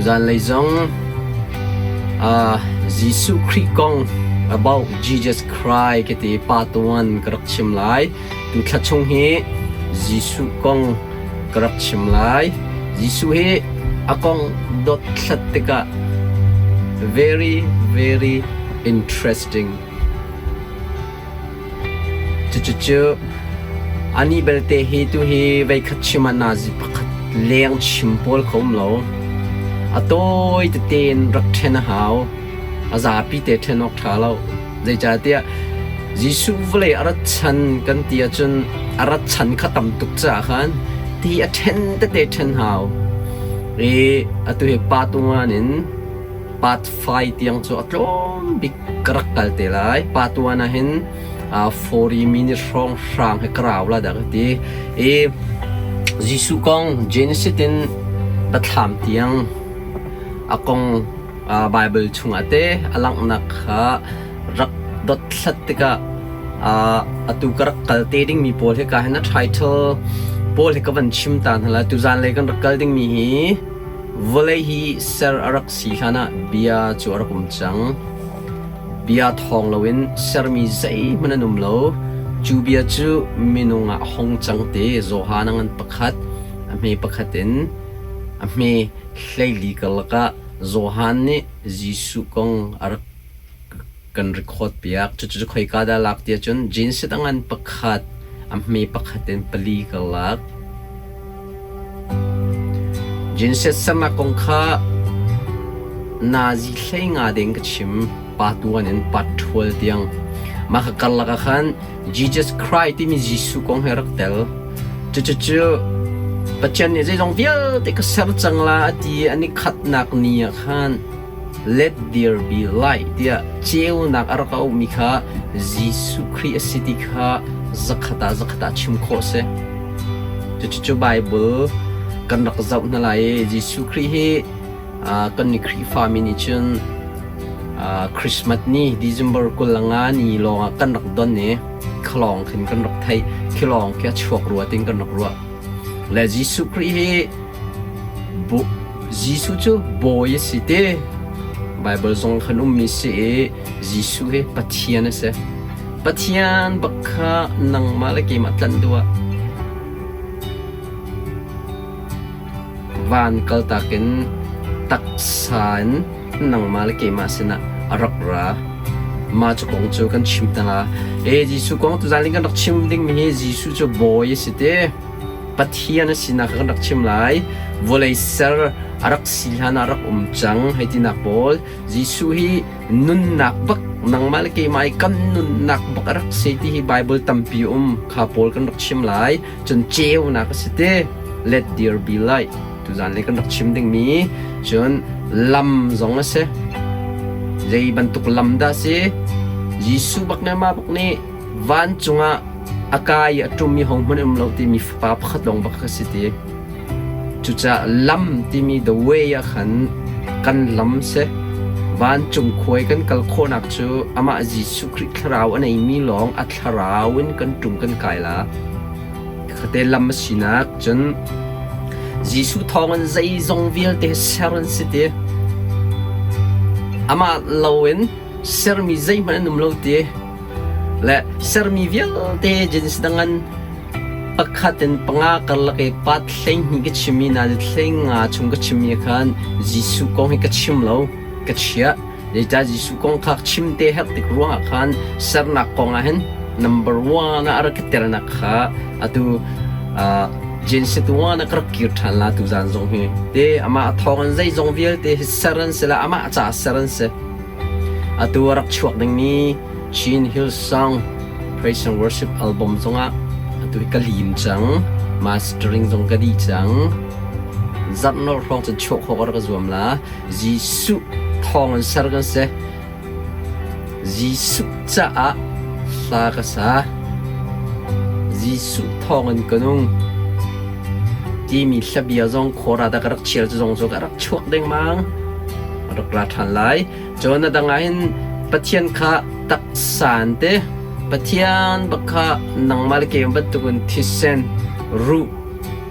Tuzan lei zong Jesuh Khrih kong about Jesus Christ ka ti part 1 ka rak chim lai. Tu thla chung hi Jesuh kong ka rak chim lai. Jesuh hi a kong dothlat tikah very very interesting. Cucucu anih belte hi tuhi veikhat chim ah nazi pakhat leng chim pawl kho um lo. A tawi tete in rak ṭhen a hau. A zapi te ṭhen awk ṭha lo. Zeicahtiah Jesuh vawlei a rat chan kan ti ahcun a rat chan kha tam tuk caah khan ti a ṭhen tete ṭhen hau. I atu hi pa tungan in part 5 tiang cu a tlawm bik ka rak kal te lai. Pa tuan ah hin 40 minute hrawng hrang he ka rau la dah ka ti. I Jesuh kong Genesis in Biathlam tiang a kong Bible chungah te a langhnak kha rak dothlat tikah atu ka rak kal te dingmi pawl hi ka hin a title pawl hi ka van chim ta hna la. Tuzan lei kan rak kal dingmi hi Vawlei hi ser a rak si hlanah bia cu a rak um cang. Bia thawng loin sermi zeihmanh an um lo. Cu bia cu minung ah a hung cang ti Johan a ngan pakhat, a hme pakhat in a hme 14 karlak ah Johan nih Jesuh kong a rak kan record piak. Cucu khoika dah lak ti ahcun Genesis a ngan pakhat, a hme pakhat in pali ka lak. Genesis sernak kong kha nazi hlei nga ding ka chim part 1 in part 12 tiang. Mah ka karlak ah khan Jesus Christ timi Jesuh kong he rak tel. Cucu Pathian nih zeizong vialte ka ser cang la a ti an i khatnak ni ah khan Let there be light tiah ceunak a rak auhmi kha Jesuh Khrih a si ti kha zakhat ah zakhat ah chim khawh a si. Cucu Bible kan rak zoh hna lai i Jesuh Khrih hi kan ni Khrihfami nih cun Christmas ni December 25 ni lawngah kan rak don i khalawng khin kan rak theih khilawng khi a chuak rua tin kan rak ruah. Le Jesuh Khrih hi Jesuh cu bawi a si ti Baibal zong khan ummi si i Jesuh hi Pathian a si. Pathian bak kha nangmah le keimah tlanh duh ah van kaltak in taksa in nangmah le keimah sinah a rak ra. Mah cu kong cu kan chim ta la. E Jesuh kong tuzan kan rak chim dingmi hi Jesuh cu bawi a si ti. Pathian a sinak kan rak chim lai. Vawlei ser a rak si hlan ah rak um cang hei tinak pawl. Jesuh hi nunnak bak nangmah le keimah i kan nunnak bak a rak si ti hi Bible tampi um kha pawl kan rak chim lai. Cun ceunak a si ti. Let there be light. Tuzan le kan rak chim dingmi cun lam zong a si. Zei bantuk lam dah si? Jesuh bak nih mah bak nih vancung ah a kai i a ṭum i hohmanh um lo timi fapa pakhat lawng bak ka si ti. Cucaah lam timi the way ah khan kan lam si. Vancung khuai kan kal khawhnak cu amah Jesuh Khrih thlarau a neimi lawng a thlarau in kan ṭum kan kai la. Khate lam a sinak cun Jesuh thawngin zeizong vialte ser an si ti. Amah loin sermi zeihmanh an um lo ti. Le sermi vialte jeans dang an pakhat in panga karlak i pat 12 ka chimmi na 15 chung ka chimmi khan Jesuh kong hi ka chim lo ka chiah zeicah Jesuh kong kha chim te herh tik ruangah khan sernak kong ah hin number one ah a rak ka telnak kha atu Genesis 1 ah ka rak kir ṭhan la tu zan zong hi te amah thawng in zeizong vialte hi ser an si la amah caah ser an si Atu a rak chuak dingmi Chin Hillsong Praise and Worship album zongah atu hi ka lim cang. Mastering zong ka dih cang. Zarh hrawng cun chuah khawh ka rak zuam la. Jesuh thawng in ser kan si. Jesuh caah hla ka sa. Jesuh thawng in ka nung. Timi hlabia zong khawra dah ka rak chial cu zong cu ka rak chuak dengmang. rak ra ṭhan lai. Cun a dang ah hin Pathian kha taksa an ti. Pathian bak kha nangmah le keimah bantukin thisen, ruh,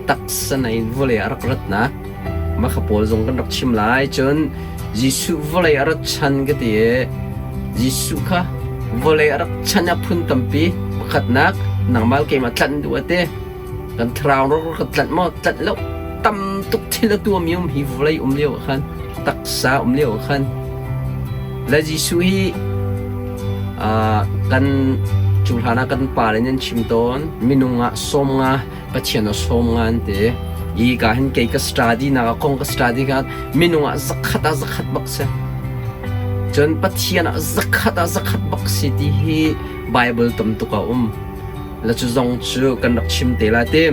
taksa na in vawlei ah rak ratnak. Mah kha pawl zong kan rak chim lai. Cun Jesuh vawlei a rat chan ka ti i Jesuh kha vawlei a rak chan a phun tampi. Pakhatnak, nangmah keimah tlanh duh a ti. Kan thlarau rak ka tlanh maw? Tlanh lo. Tam tuk thil a tuahmi um hi vawlei um lio ah khan, taksa um lio ah khan. Le Jesuh hi kan cu hlan ah kan pale nih an chim tawn, minung ah 50 Pathian a sawm nga an ti. Hi ka hin kei ka study nak a kong ka study ka minung ah zakhat ah zakhat bak si. Cun Pathian ah zakhat ah zakhat bak si ti hi Bible tam tuk a um. La cu zong cu kan rak chim te la ti.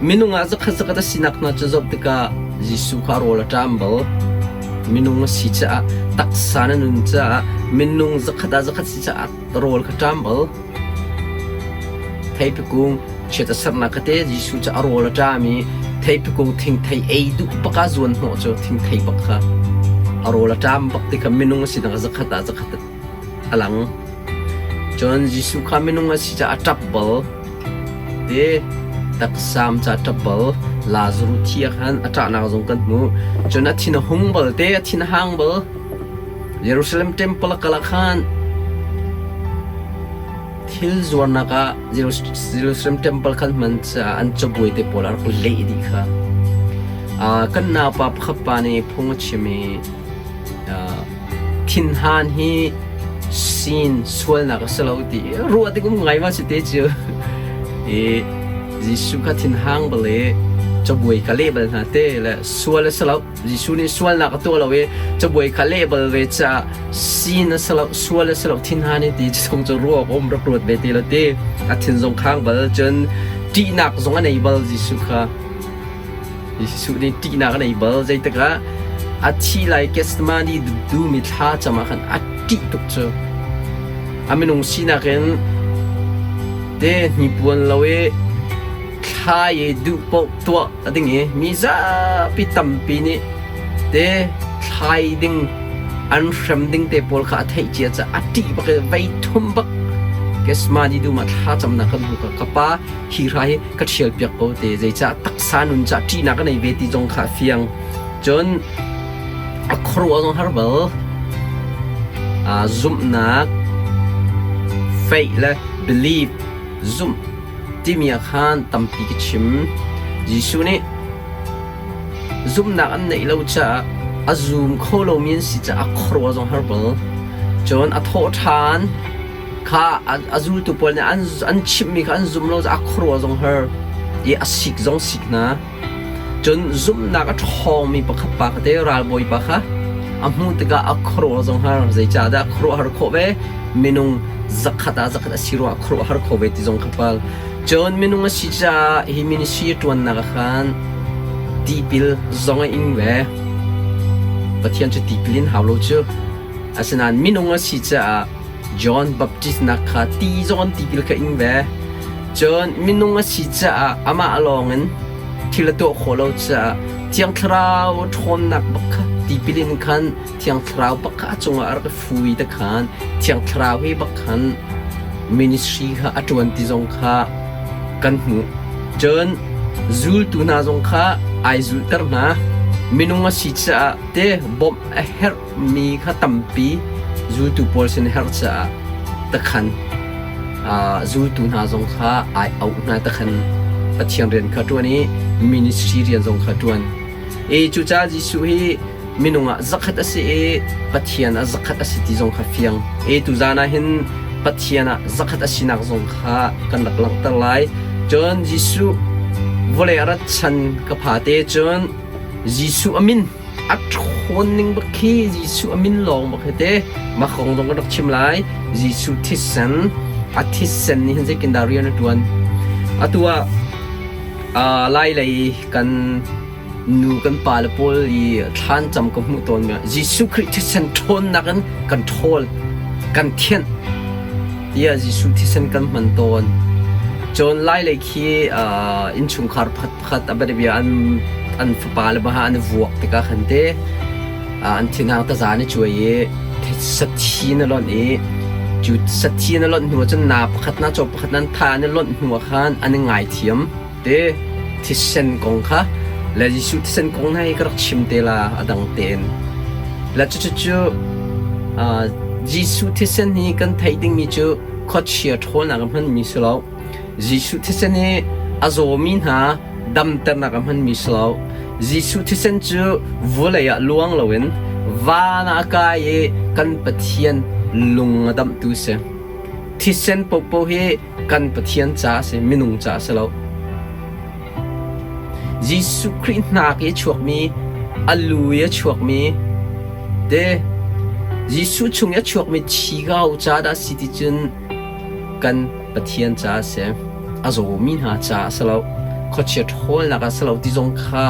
Minung ah zakhat zakhat a sinak hna cu zoh tikah Jesuh kha rawl a ṭam bal. Minung a si caah taksa na nun caah minung zakhat ah zakhat si caah rawl kha ṭam bal. Theipi kung chiat a sernak kha te Jesuh cu a rawl a ṭam i theipi kung thingthei ei duh bak ah zuan hnawh cu thingthei bak kha a rawl a ṭam bak ti kha minung a sinak zakhat ah zakhat a lang. Cun Jesuh kha minung a si caah a ṭap bal. Te taksaam ca ṭap bal. Lazarus thi ah khan a ṭahnak zong kan hmuh. Cun a thin a hung bal te, a thin a hang bal. Jerusalem temple a kal ah khan thil zuarnak ah Jerusalem temple khan hman caah an cabuai te pawl a rak leh dih kha. Kan naupa pakhat pa nih phung a chim i thinhan hi sin sualnak a si lo ti ruah tik um ngai ma si te cu. I Jesuh kha thinhang bal i cabuai ka leh bal hna te le sual a si lo. Jesuh nih sualnak a tuah lo i cabuai kha leh bal ve caah sin a si lo, sual a si lo, thinhan i ti chung cu ruak um rak ruat ve ti lo ti. A thin zong khang bal cun ṭihnak zong a nei bal Jesuh kha. Jesuh nih ṭihnak a nei bal zeitikah a thi lai Gethsemane dumi thla cam ah khan a ṭih tuk cu. A minung sinak in te hnipuan lo i thla i duh paoh tuah a ding i mi zapi tampi nih te thlai ding an hrem ding te pawl kha a theih cia caah a ṭih bak i vei thum bak Gethsemane dum ah thlacamnak kan hmu ka ka pa hi hra hi ka ṭhial piak ko te zeicah taksa nun cah ṭihnak a nei ve ti zong kha a fiang cun a khuaruah zong har bal zumhnak faith le belief zumh timi ah khan tampi ka chim. Jesuh nih zumhnak an neih lo caah a zum kho lomi an si caah a khuaruah zong har bal. Cun a thawh ṭhan kha a zultu pawl nih an chimhmi kha an zum lo caah a khuaruah zong har i a sik zong sik hna. Cun zumhnak a ṭhawngmi pakhat pa kha te ralbawipa kha a hmuh tikah a khuaruah zong har. Zeicahdah khuaruahhar khawh ve? Minung zakhat ah zakhat a si ruangah khuaruahhar kho ve ti zong kha pal. Cun minung a si caah hi ministry a ṭuannak ah khan tipil zong a ing ve. Pathian cu tipil in hau lo cu. Asinain minung a si caah John Baptist nak kha ti zong an tipil kha ing ve. Cun minung a si caah amah lawngin thil a tuah khawh lo caah Thiang Thlarau ṭhawnnak bak kha tipil in khan Thiang Thlarau bak kha a cungah a rak i fui te khan Thiang Thlarau hi bak khan ministry kha a ṭuan ti zong kha kan hmuh. Cun zultu hna zong kha ai zulhter hna. Minung a si caah te bawmh a herh mi kha tampi zultu pawl sin herh caah takhan zultu hna zong kha ai auh hna takhan Pathian rian kha ṭuan i ministry rian zong kha ṭuan. I cucaah Jesuh hi minung ah zakhat a si i Pathian ah zakhat a si ti zong kha fiang. I tuzaan ah hin Pathian ah zakhat a sinak zong kha kan rak langhter lai. Cun Jesuh vawlei a rat chan ka pha te cun Jesuh a min a ṭhawn ning bak khi Jesuh a min lawng bak hi te mah kong zong kan rak chim lai. Jesuh thisen a thisen nih hin zeitindah rian a ṭuan. Atu ah lai lei kan nu kan pa le pawl i thlan cam ka hmuh tawn mi Jesuh Khrih thisen ṭhawnnak in kan ṭhawl kan thianh tiah Jesuh thisen kan hman tawn. Cun lai lei khi innchungkhar pakhat pakhat a bianabia an an fapa le baha an i vuak tikah khan te an thinhang taza an i cuai i sathi na lonh i cu sathi na lonh hnu ahcun na pakhat na caw pakhat nan tha an i lonh hnu ah khan an i ngaithiam te thisen kong kha. Le Jesuh thisen kong hna hi ka rak chim te la a dang tein. Le cucu Jesuh thisen hi kan theih dingmi cu khuachia ṭhawlnak a hmanmi si lo. Jesuh thisen hi a zawmi hna damternak a hmanmi si lo. Jesuh thisen cu vawlei ah luang loin van ah a kai i kan Pathian lung a damhtu si. Thisen paohpaoh hi kan Pathian ca a si, minung ca a si lo. Jesuh Khrih hnak i a chuakmi, a lu i a chuakmi te Jesuh chung i a chuakmi thi kau ca dah si ti cun kan Pathian ca a si. A zawmi hna ca a si lo. Khuachia ṭhawlnak a si lo ti zong kha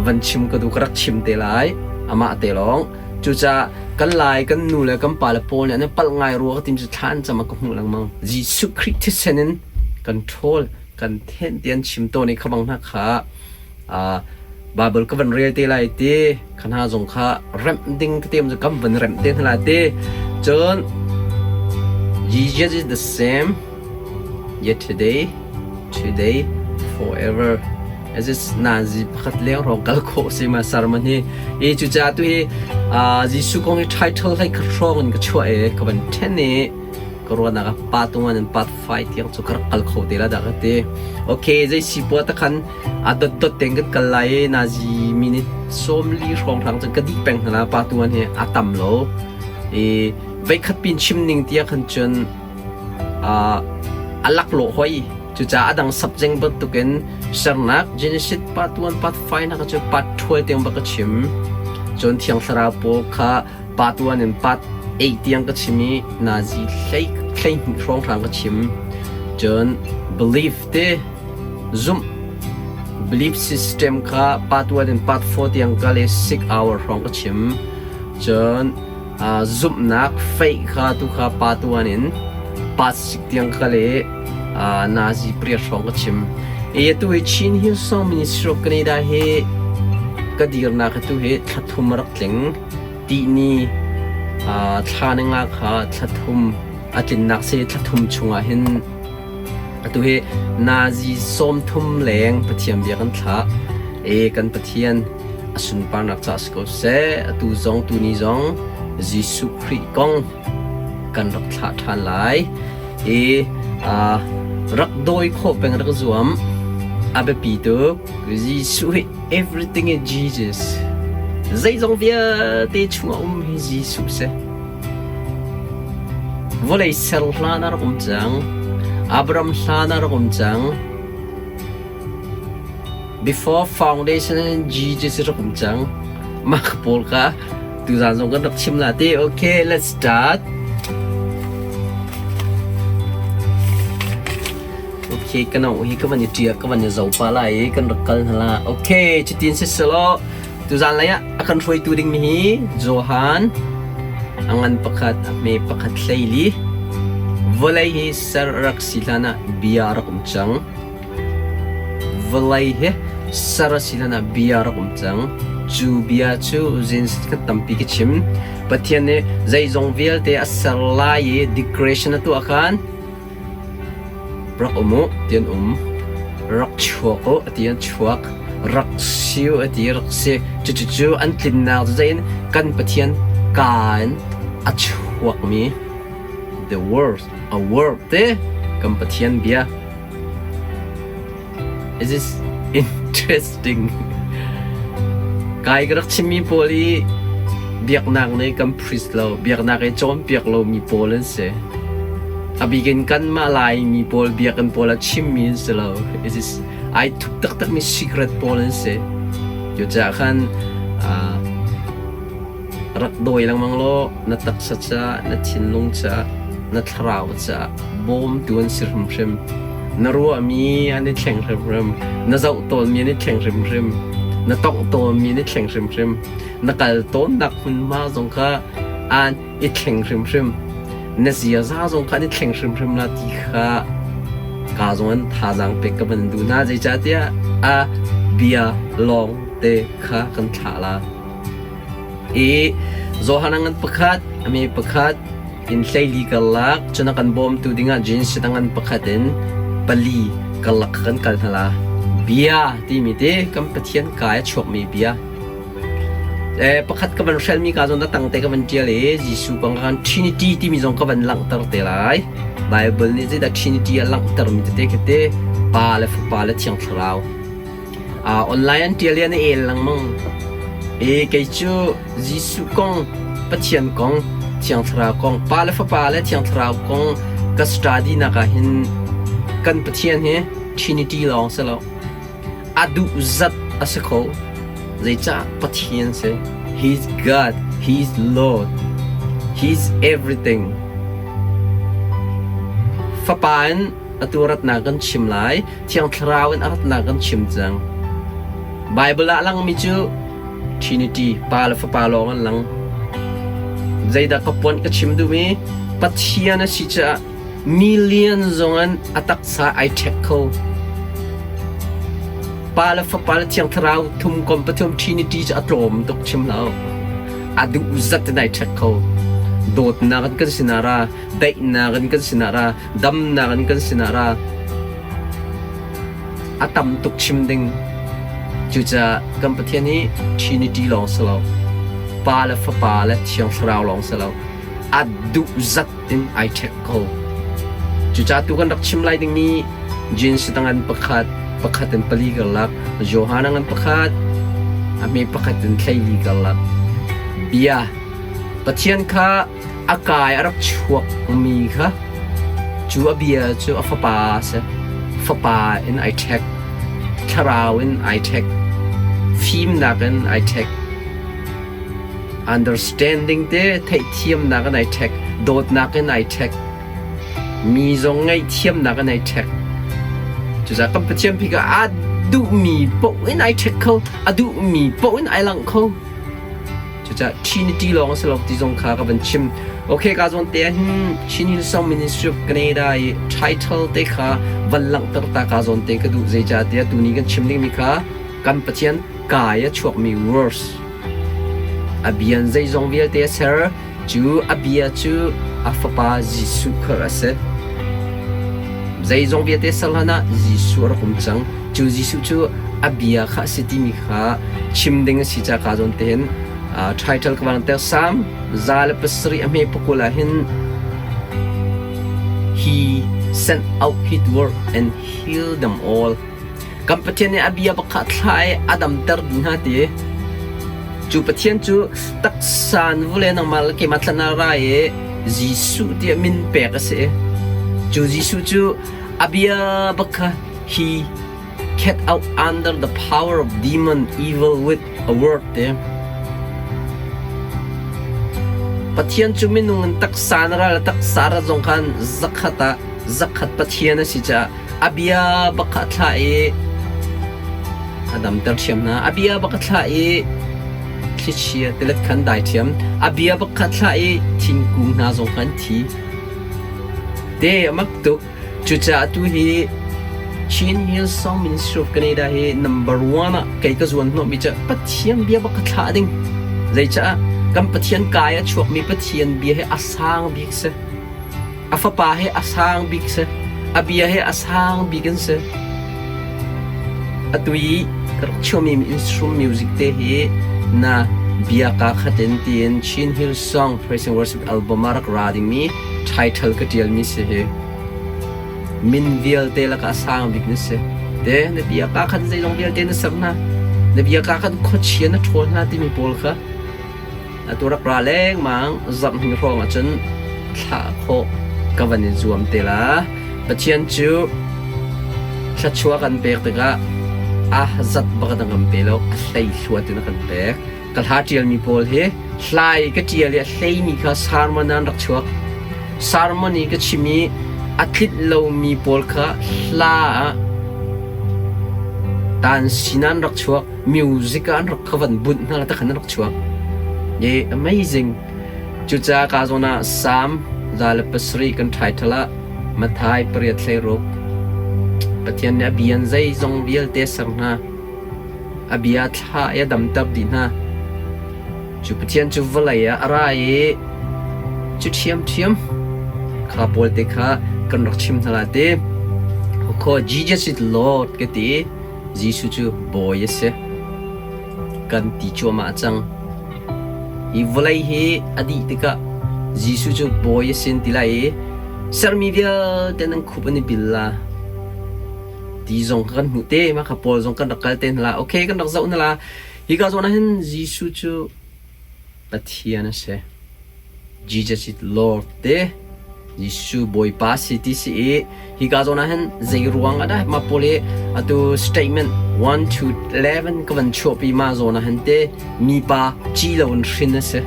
van chim ka duh ka rak chim te lai. Amah te lawng. Cucaah kan lai kan nu le kan pa le pawl nih an i palh ngai rua ka tim cu thla an cam ah ka hmuh lengmang. Jesuh Khrih thisen in kan ṭhawl kan thenh ti an chim tawn i kha bang hna kha Bible ka van rel te lai ti kha hna zong kha remh ding tete cu kan van remh te hna lai ti. Cun Jesus is the same yesterday, today, forever. As is nazi pakhat leng rong kal khawh si ma sermon hi. I cucaah tu hi Jesuh kong hi title hlei khat hrawng in ka chuah i ka van ṭhen i ka ruahnak ah part 1 and part 5 tiang cu ka rak kal kho te la dah ka ti. Okay, zei si puah takhan a dot dot tein kan kal lai i nazi minute 40 hrawng hrang cun ka dih peng hna la part 1 hi a tam lo. I veikhat pin chim ning tiah khan cun a laklawh hoi. Cucaah a dang subject bantukin sernak Genesis part 1 part 5 nak cu part 12 tiang bak ka chim. Cun Thiang Thlarau pawl kha part 1 in part 8 tiang ka chim i nazi hlei 12 hrawnghrang ka chim. Cun belief te zumh belief system kha part 1 in part 4 tiang ka le 6 hour hrawng ka chim. Cun zumhnak faith kha tu kha pa tuan in pa sik tiang kha le nazi pariat hrawng ka chim. E atu hi Chin Hillsong Ministry of Canada hi ka dirnak atu hi thla thum a rak tling. Tihni thla ni nga kha thla thum a tlinnak si thla thum chungah hin atu hi nazi 30 leng Pathian bia kan thlah. E kan Pathian a sunparnak ca si ko seh. Atu zong tuni zong Jesuh Khrih kong kan rak thlah ṭhan lai i rak dawi khawh peng rak zuam. A biapi tuk. Jesuh hi everything is Jesus. Zeizong vialte chungah um hi Jesuh si. Vawlei ser hlan ah rak um cang. Abraham hlan ah rak um cang. Before foundation in Jesus rak um cang. Mah pawl kha tuzaan zong kan rak chim la ti. Okay, let's start. Okay, ka no hi ka van i ṭia ka van i zo pa lai i kan rak kal hna la. Okay, cutin si selaw tuzaan lei ah a kan hruaitu ding mi hi Johan a ngan pakhat a hme pakhat 12 vawlei hi ser rak si hlan ah bia rak um cang. Vawlei hi ser a si hlanah bia rak um cang. Cu bia cu zin kan tampi ka chim. Pathian nih zeizong vialte a ser lai i decoration a tuah khan rak um u ti an um. Rak chuak u ti an chuak. Rak si u a ti rak si. Cucu an tlinnak cu zeiin kan Pathian kaa in a chuakmi the word, a word te kan Pathian bia. Is this interesting? Kai ka rak chimmi pawl hi biaknak nih kan priest lo, biaknak i cawnpiak lomi pawl an si. A bik in kanmah Laimi pawl biakinn pawl ah chimmi an si lo. It is ai thup taktakmi secret pawl an si. Cucaah khan rak dawi lengmang law na taksa ca, na thinlung ca, na thlarau ca bawmtu an si hrimhrim. Na ruahmi an i thleng hrimhrim. Na zoh tawnmi an i thleng hrimhrim. Na tongh tawnmi an i thleng hrimhrim. Na kal tawnnak hmunhma zong kha an i thleng hrimhrim. Na ziaza zong kha an i thleng hrimhrim la ti kha ka zong an thazaang pek ka van duh hna. Zeicahtiah a bia lawng te kha kan thlah la. I Johan a ngan pakhat, a mi pakhat, in 14 karlak cun a kan bawmtu dingah jeans a ngan pakhat in pali karlak kha kan kal hna la. Bia timi te kan Pathian kaa i a chuakmi bia. Pakhat ka van hrelmi ka zawn a tang te ka van ṭial i Jesuh kong khan Trinity timi zong ka van langhter te lai. Bible nih zeidah Trinity a langhtermi tete khi te Pa le Fapa le Thiang Thlarau. Online an ṭial i an i el lengmang. I kei cu Jesuh kong, Pathian kong, Thiang Thlarau kong, Pa le Fapa le Thiang Thlarau kong ka study nak ah hin kan Pathian hi Trinity lawng si lo. A duh zat a si kho. Zeicah Pathian si? He's God. He's Lord. He's everything. Fapa in atu ratnak kan chim lai. Thiang Thlarau in a ratnak kan chim cang. Bible ah langmi cu Trinity, Pa le Fapa lawng an lang. Zeidah ka puan ka chim duhmi? Pathian a si caah Million zongin a taksa ai ṭhek kho. Pa le Fapa le Thiang Thlarau thum kom pathum Trinity cu a tlawm tuk chim lo. A duh zat in ai ṭhek kho. Dawtnak in kan sinah ra, daihnak in kan sinah ra, damnak in kan sinah ra. A tam tuk chim ding. Cucaah kan Pathian hi Trinity lawng si lo. Pa le Fapa le Thiang Thlarau lawng si lo. A duh zat in ai ṭhek ko. Cucaah tu kan rak chim lai dingmi Jeans ngan pakhat, pakhat in pali karlak, Johanna ngan pakhat, a hme pakhat in thleili karlak. Bia Pathian kha a kai a rak chuakmi kha cu a bia cu a fapa a si. Fapa in ai ṭhek, thlarau in ai ṭhek, fimnak in ai ṭhek. Understanding te theihthiamnak in ai ṭhek, dawtnak in ai ṭhek, mi zong ngaihthiamnak in ai ṭhek. Cucaah kan Pathian pi kha a duhmi paoh in ai ṭhek kho, a duhmi paoh in ai langh kho. Cucaah Trinity lawng a si lo ti zong kha ka van chim. Okay, ka zawn te ahhin Chin Hillsong Ministry of Canada i title te kha van langhter ta ka zawn te ka duh zeicahtiah tuni kan chim dingmi kha kan Pathian kai a chuakmi words A bia in zeizong vialte a ser. Cu a bia cu a Fapa Jesuh kha a si. Zeizong vialte ser hlanah Jesuh a rak um cang. Cu Jesuh cu a bia kha a si timi kha chim ding a si caah kaa zawn te hin title ka van ter. Salm 107 a hme pakul ah hin He sent out his word and healed them all. Kan Pathian nih a bia bak kha thla i a damter dih hna ti. Cu Pathian cu taksa in vawlei nangmah le keimah thlan ah ra i Jesuh tiah min pek a si. Cu Jesuh cu a bia bak kha he cast out under the power of demon evil with a word ti. Pathian cu minung in taksa na ra le taksa ra zong khan zakhat ah zakhat Pathian a si caah A bia bak kha a thlah i a damter ṭhiam hna. A bia bak a thlah i thlichia tilet kha an dai ṭhiam. A bia bak kha a thlah i thingkung hna zong kha an thi. Te a mak tuk. Cucaah atu hi Chin Hillsong Ministry of Canada hi number one ah kei ka zuan hnawhmi cu Pathian bia bak ka thlah ding. Zeicah kan Pathian kai a chuakmi Pathian bia hi a sang bik si. A fapa he a sang bik si. A bia he a sang bik an si. Atu i ka rak chuahmi instrument music te hi na bia ka khat in tiin Chin Hill Song Praise and Worship album ah rak ra dingmi title ka ṭialmi si hi. Min vialte lakah a sang bik na si. Te na bia ka khat zeizong vialte na ser hna. Na bia ka khat khuachia na ṭhawl hna timi pawl kha Atu rak ra lengmang zarh hnih hrawng ahcun thlah khawh ka van i zuam te la. Pathian cu thluachuah kan pek tikah a zat bak in a kan pe lo, a hleihluat in a kan pek. Ka hla ṭialmi pawl hi hlai ka ṭial i a hleimi kha sermon ah an rak chuak. Sermon i ka chim i a tlinh lomi pawl kha hla ah taan sin ah an rak chuak. Music ah an rak ka van bunh hna ta khan an rak chuak. Ye amazing. Cucaah ka zawn ah Psalm 107 kan title ah Matthai pariat hleiruk Pathian nih a bia in zeizong vialte a ser hna. A bia thla i a damter dih hna. Cu Pathian cu vawlei ah a ra i cu ṭhiamṭhiam kha pawl te kha kan rak chim hna la ti. Kho Jesus is Lord ka ti. Jesuh cu bawi a si. Kan ti cuahmah cang. Hi vawlei hi a dih tikah Jesuh cu bawi a si an ti lai i sermi vialte nan khup an i bil la. Ti zong kan hmuh te, mah kha Paul zong kan rak kal te hna la. Okay, kan rak zoh hna la. Hika zawn ah hin Jesuh cu Pathian a si. Jesus is Lord te Jesuh Bawipa si ti si i hika zawn ah hin zei ruang ah dah mah pawl hi atu statement 1 to 11 ka van chuahpi ma zawn ah hin te mipa ci lo in hrin a si.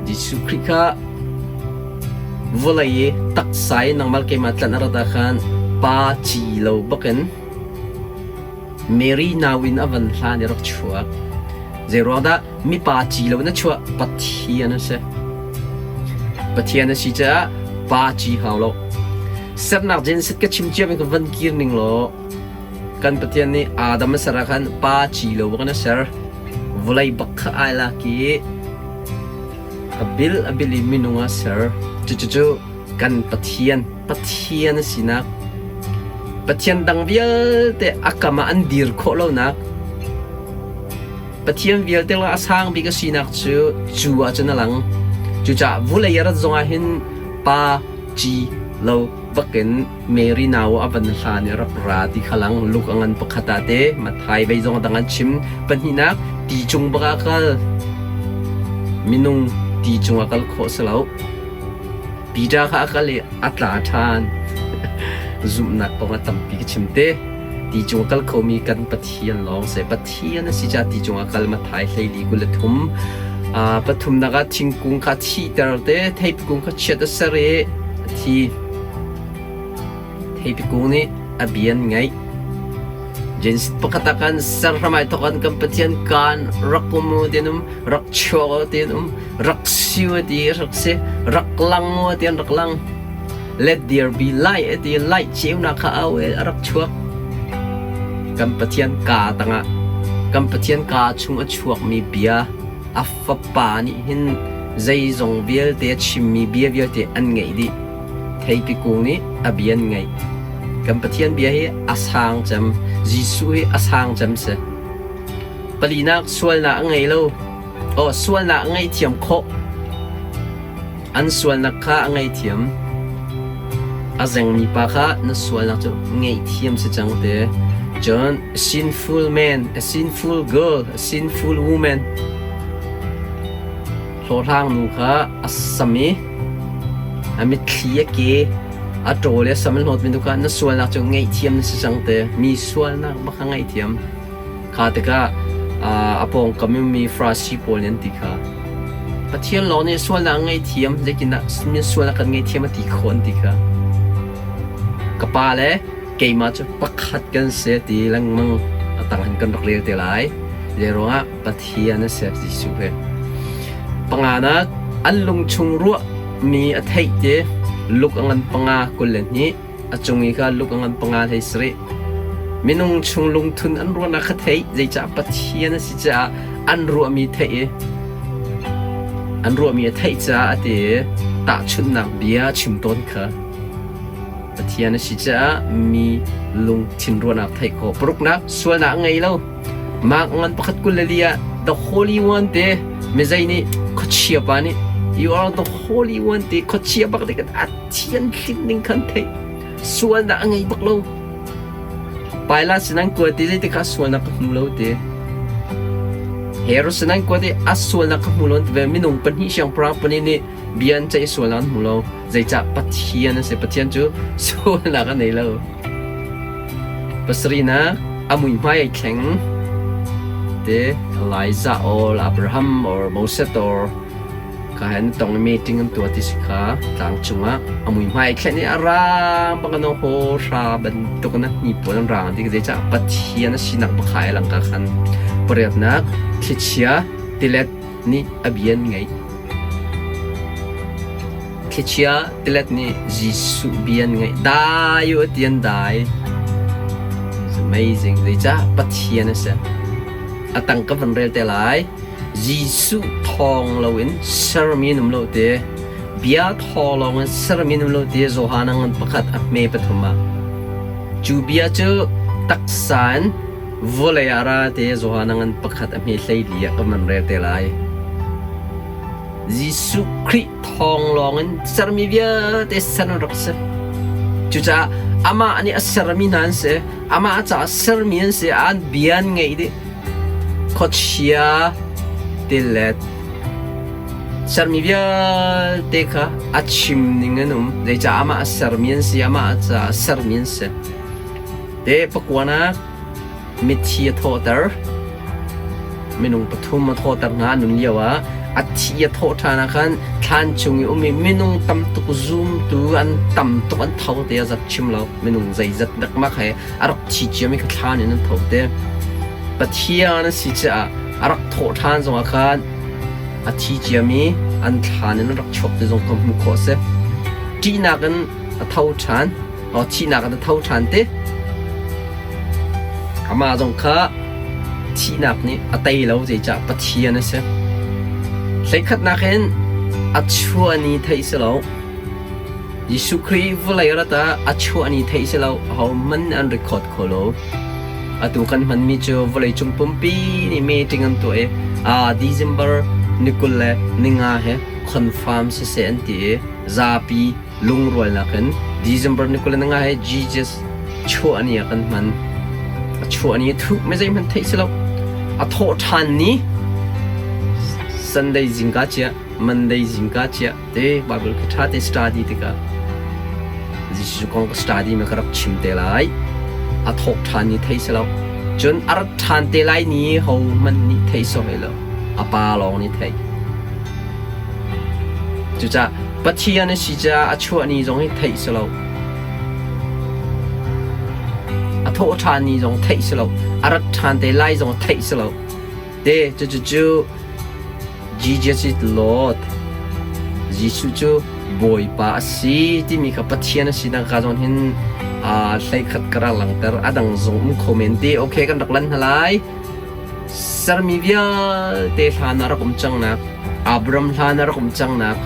Jesuh Khrih kha vawlei i taksa i nangmah keimah tlanh a rat ah khan pa ci lo bakin Mary nau in a van hlan i rak chuak. Zeiruangdah mipa ci lo in a chuah? Pathian a si. Pathian a si caah pa ci hau lo. Sernak Genesis ka chim cia mi ka van kir ning law kan Pathian nih Adam a ser ah khan pa ci lo bak in a ser. Vawlei bak kha ai lak i a bil a bil i minung a ser. Cucu kan Pathian, Pathian a sinak, Pathian dang vialte a kam ah an dir khawh lonak, Pathian vialte lakah a sang bik a sinak cu cu ahcun a lang. Cucaah vulei a rat zongah hin pa ci lo bakin Mary nau a van hlan i rak ra ti kha lang. Luke a ngan pakhat ah te, Matthai vei zong a dang an chim. Pahnihnak, ti cung bak ah kal. Minung ti cung ah kal khawh si lo. Peter kha a kal i a tla ṭhan. Zumhnak kong a tampi ka chim te. Ti cung a kal khomi kan Pathian lawng si. Pathian a si caah ti cung a kal Matthai hleili 23. Pathumnak ah thingkung kha thihter te, theipi kung kha chiat a ser i a thi. Theipi kung nih a bian ngaih. Genesis pakhat ah khan ser hram ai thawk kan Pathian kaan rak um u ti an um, rak chuak u ti an um, rak si u ti rak si, rak lang u ti an rak lang. Let there be light a ti light ceunak kha au i a rak chuak. Kan Pathian kaa tangah kan Pathian kaa chung a chuakmi bia a fapa nih hin zeizong vialte a chimmi bia vialte an ngeih dih. Theipi kung nih a bia an ngeih. Kan Pathian bia hi a sang cem. Jesuh hi a sang cem si. Palinak sualnak a ngei lo. Oh, sualnak a ngaihthiam khawh. An sualnak kha a ngaihthiam. A zengmi pa kha na sualnak cu ngaihthiam si cang te. Cun a sinful man, a sinful girl, a sinful woman hlawhhlang nu kha a sam i a mitthli a ke a ṭawl i a sam a hlawtmi nu kha na sualnak cu ngaihthiam na si cang te. Mi sualnak bak kha ngaihthiam. Kha tikah a pawngkam i ummi Farasi pawl nih an ti kha. Pathian lawng nih sualnak a ngaihthiam, zeitindah mi sualnak kan ngaihthiam a ti khawh an ti kha. Ka pa le keimah cu pakhat kan si ti lengmang a tang hin kan rak rel te lai. Zei ruangah Pathian a si Jesuh hi. Panganak an lungchung ruahmi a theih ti Luke a ngan panga 22 A cung i kha luk a ngan panga hlei sarih. Minung chung lungthun an ruahnak kha theih, zeicah Pathian a si caah an ruahmi theih i an ruahmi a theih caah a ti i tahchunhnak bia a chim tawn kha Pathian a si caah mi lungthin ruahnak theih khawh. Paruknak, sualnak a ngei lo. Mark ngan pakhat 24 ah the Holy One te mizei nih khuachia pa nih you are the Holy One te khuachia bak te a thianhlim ning khan theih sualnak a ngei bak lo. Pilate sin an kuat i zeitik ah sualnak ka hmu lo ti. Herod sin an kuat i a sualnak ka hmu lo ti ve minung pahnih siangpahrang pahnih nih bia an ceih sualnak an hmu lo. Zeicah Pathian a si. Pathian cu sualnak a nei lo. Pasarihnak a muihmai ai thleng te Elijah or Abraham or Moses or Kha he an tong i meeting an tuah ti si kha tlang cungah a muihmai ai thlen i a rang bak in a hawhra bantuk in a hnipuan an rang ti zeicah Pathian a sinak bak ai lang ka khan pariatnak thlichia tilet nih a bia an ngaih. Thlichia tilet nih Jesuh bia an ngaih. Dai u ti an dai. It's amazing. Zeicah Pathian a si. A tang ka van rel te lai. Jesuh thawng loin sermi an um lo ti, bia thaw lawngin sermi an um lo ti Johan a ngan pakhat a hme pathum ah. Cu bia cu taksa in vawlei ah ra te Johan a ngan pakhat a hme 14 ah ka man rel te lai. Jesuh Khrih thawng lawngin sermi vialte ser an rak si. Cucaah amah nih a sermi hna an si. Amah caah sermi an si. An bia an ngeih dih. Khuachia tilet sermi vialte kha a chim ning an um. Zeicah amah a sermi an si, amah caah sermi an si. Te pakuanak mithi a thawhter. Minung pathum a thawhter hna nun lio ah a thi a thawh ṭhan ah khan thlan chung i ummi minung tam tuk zumtu an tam tuk an tho te a zat chim lo. Minung zeizat dakmak he a rak thi ciami kha thlan in an tho te. Pathian a si caah a rak thawh ṭhan zongah khan a thi ciami an thlan in an rak chuak ti zong kha hmuh khawh a si. Ṭihnak in a tho ṭhan. Thihnak in a tho ṭhan te. Amah zong kha thihnak nih a tei lo zeicah Pathian a si. Hleikhatnak in a chuah ni theih si lo. Jesuh Khrih vawlei rat ah a chuah ni theih si lo. Ahohmanh nih an record kho lo. Atu kan hmanmi cu vawleicung pumpi nih meeting an tuah i December ni 25 he confirm siseh an ti i zapi lungrualnak in December ni 25 he Jesus chuah ni ah kan hman. A chuah ni thuh me zeihmanh theih si lo. A thawh ṭhan ni Sunday zingka chia Monday zingka chia te Bible khi ṭha te study tikah Jesuh kong ka study me ka rak chim te lai. A thawk ṭhan ni thei si lo. Cun a rat ṭhan te lai ni ho hmanh nih thei sawh lo. A pa lawng nih thei. Cucaah Pathian a si caah a chuah ni zong hi theih si lo. A thawh ṭhan ni zong theih si lo. A rat ṭhan te lai zong theih si lo. Te cucu Jesus is Lord. Jesuh cu Bawipa a si timi kha Pathian a sinak ka zawn hin hleikhat ka rak langhter. A dang zong um kho men te. Okay, kan rak lan hna lai. Sermi vialte hlan ah rak um cangnak, Abram hlan ah rak um cangnak.